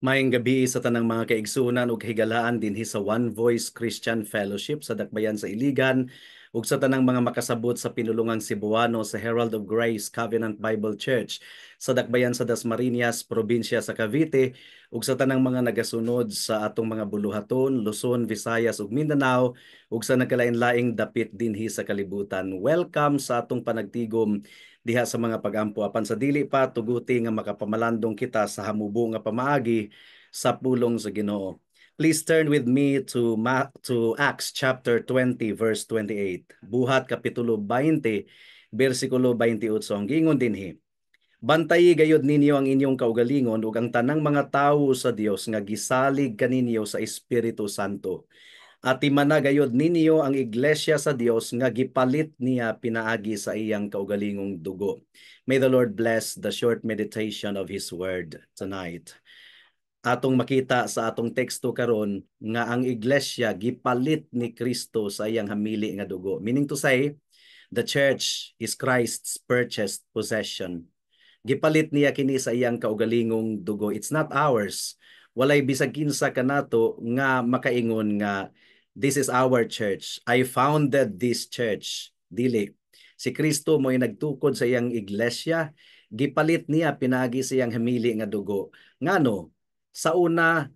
Maayong gabii sa tanang mga kaigsuonan ug kahigalaan dinhi sa One Voice Christian Fellowship sa Dakbayan sa Iligan ug sa tanang mga makasabot sa pinulungang Cebuano sa Herald of Grace Covenant Bible Church sa Dakbayan sa Dasmariñas, probinsya sa Cavite, ug sa tanang mga nagasunod sa atong mga buluhaton, Luzon, Visayas ug Mindanao, ug sa nagkalain-laing dapit dinhi sa kalibutan. Welcome sa atong panagtigom diha sa mga pagampo. Apan sa dili pa, tuguti nga makapamalandong kita sa hamubo nga pamaagi sa pulong sa Ginoo. Please turn with me to Acts chapter 20 verse 28. Buhat kapitulo 20 bersikulo 28. Ang giingon dinhi: "Bantayi gayud ninyo ang inyong kaugalingon ug ang tanang mga tawo sa Dios nga gisalig kaninyo sa Espiritu Santo. Atimana gayud ninyo ang iglesia sa Dios nga gipalit niya pinaagi sa iyang kaugalingong dugo." May the Lord bless the short meditation of His word tonight. Atong makita sa atong teksto karon nga ang iglesia gipalit ni Kristo sa iyang hamili nga dugo. Meaning to say, the church is Christ's purchased possession. Gipalit niya kini sa iyang kaugalingong dugo. It's not ours. Walay bisag kinsa kanato nga makaingon nga "This is our church. I founded this church." Dili. Si Kristo mo'y nagtukod sa iyang iglesia, gipalit niya pinaagi sa iyang hamili nga dugo. Ngano? Sa una,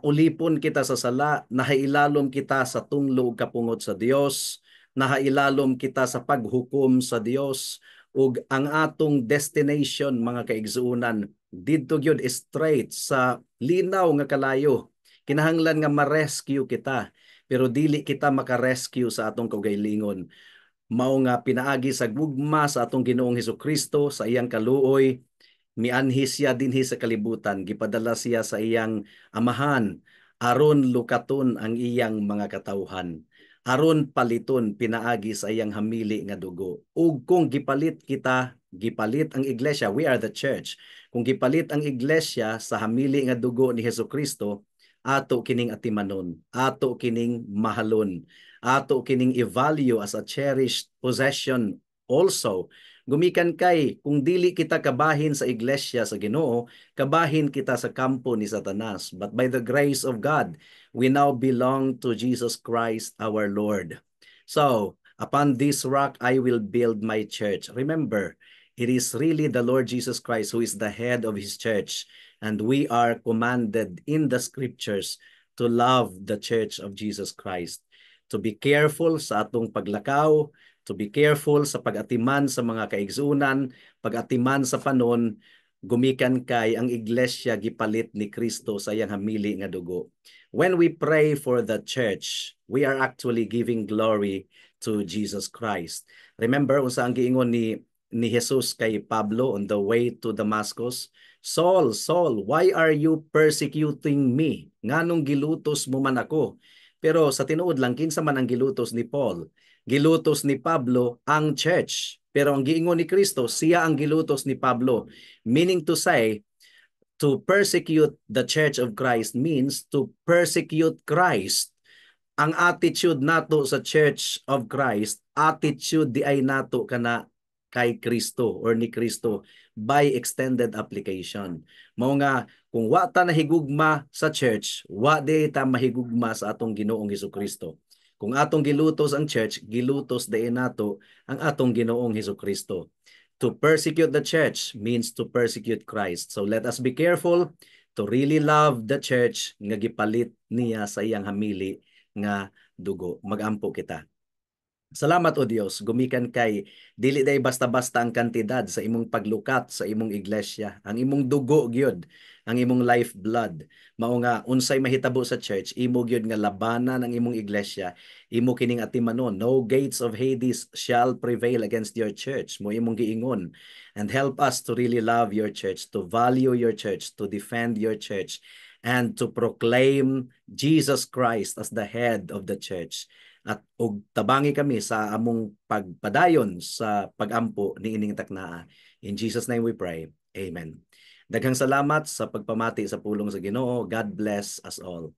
ulipon kita sa sala, nahailalom kita sa tunglo ug kapungot sa Dios, nahailalom kita sa paghukom sa Dios, ug ang atong destination, mga kaigsuonan, didto gyud straight sa linaw nga kalayo. Kinahanglan nga ma-rescue kita, pero dili kita maka-rescue sa atong kaugalingon. Mao nga pinaagi sa gugma sa atong Ginoong Hesus Kristo, sa iyang kaluoy, mianhi siya dinhi sa kalibutan, gipadala siya sa iyang Amahan aron lukaton ang iyang mga katawhan, aron paliton pinaagi sa iyang hamili nga dugo. Ug kung gipalit kita, gipalit ang iglesia, we are the church. Kung gipalit ang iglesia sa hamili nga dugo ni Hesus Kristo, ato kining atimanon, ato kining mahalon, ato kining i-value as a cherished possession also. Gumikan kay kung dili kita kabahin sa iglesia sa Ginoo, kabahin kita sa kampo ni Satanas. But by the grace of God, we now belong to Jesus Christ our Lord. So, "Upon this rock I will build my church." Remember, it is really the Lord Jesus Christ who is the head of his church. And we are commanded in the scriptures to love the church of Jesus Christ. To be careful sa atong paglakaw, to be careful sa pag-atiman sa mga kaigsuonan, pag-atiman sa panon, gumikan kay ang iglesia gipalit ni Kristo sa iyang hamili nga dugo. When we pray for the church, we are actually giving glory to Jesus Christ. Remember unsa ang giingon ni Jesus kay Pablo on the way to Damascus? "Saul, Saul, why are you persecuting me? Nganong gilutos mo man ako?" Pero sa tinuod lang, kinsa man ang gilutos ni Paul? Gilutos ni Pablo ang church. Pero ang giingon ni Kristo, siya ang gilutos ni Pablo. Meaning to say, to persecute the church of Christ means to persecute Christ. Ang attitude nato sa church of Christ, attitude diay nato kana kay Kristo or ni Kristo by extended application. Mao nga kung wa ta nahigugma sa church, wa diay ta mahigugma sa atong Ginoong Kristo. Kung atong gilutos ang church, gilutos diay nato ang atong Ginoong Kristo. To persecute the church means to persecute Christ. So let us be careful to really love the church nga gipalit niya sa iyang hamili nga dugo. Magampo kita. Salamat, O Dios, gumikan kay dili diay basta-basta ang kantidad sa imong paglukat sa imong iglesia, ang imong dugo gyud, ang imong life blood. Mao nga unsay mahitabo sa church, imo gyud nga labanan ang imong iglesia, imo kining atimanon. "No gates of Hades shall prevail against your church," mao imong giingon. And help us to really love your church, to value your church, to defend your church, and to proclaim Jesus Christ as the head of the church, at og tabangi kami sa among pagpadayon sa pagampo niining taknaa. In Jesus' name we pray. Amen. Daghang salamat sa pagpamati sa pulong sa Ginoo. God bless us all.